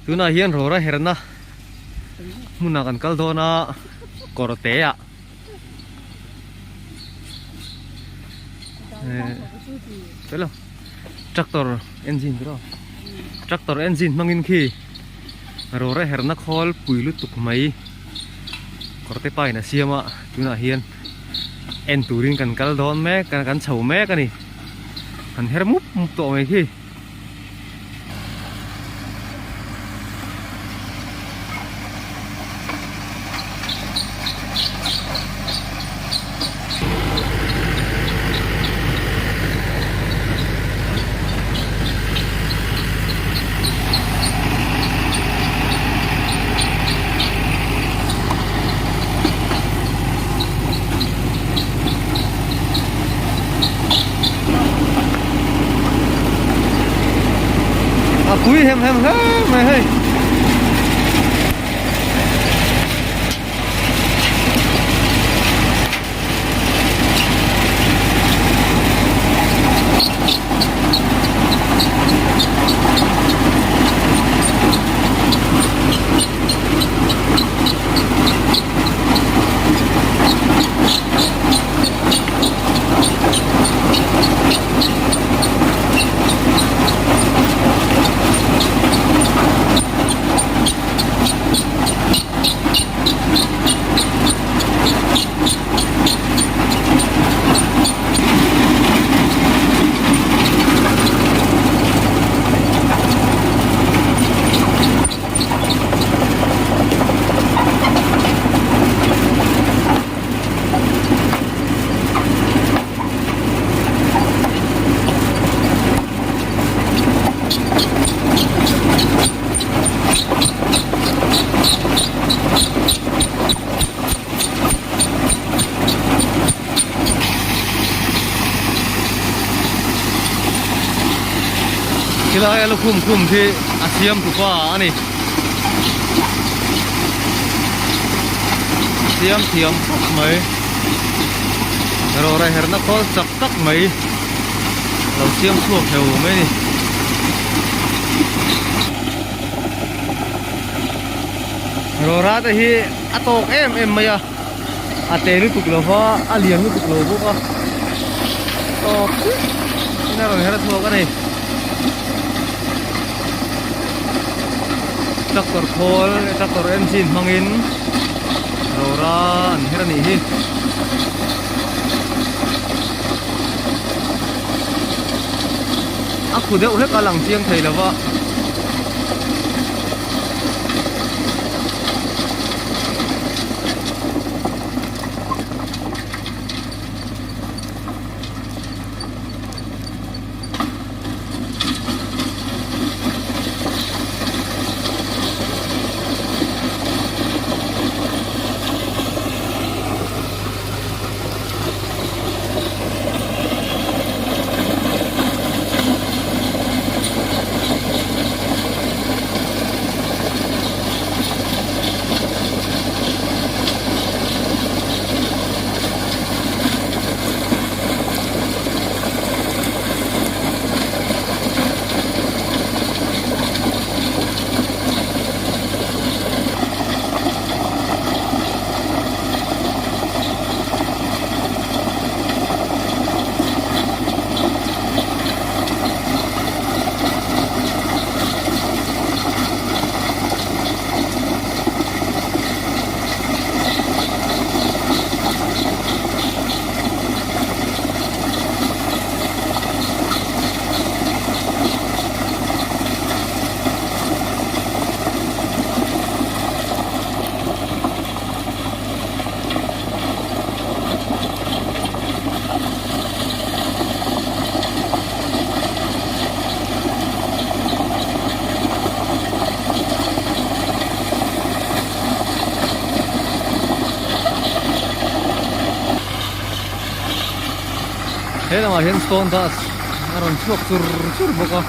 Tunah hian rawra herna hmunah kan kal dawn a kawr te ah Hello tractor engine tiraw tractor engine hmangin khi rawra herna khawl pui lutuk mai kawr te pa in a siam a tunah hian en turin kan kal dawn mek a kan chho mek a ni an her mup mup tawh mai khi. A pui hem hem hle mai hei. Khilai a lukhum khum khi a siam tupa a ni. Siam thiam khawp mai. Rawra herna khawl chak tak mai lo siam chhuak hleuh mai a ni. Rawra te hi a tawk em em mai a a te lutuk lo va a lian lutuk lo bawk a tawk chiah in a rawn her chhuak a ni tractor khawl tractor engine hmangin rawra an her a nih hi. A khu deuh hlek a lang chiang thei lo va. He lamah hian stone dust a rawn chhuak chur chur bawk a.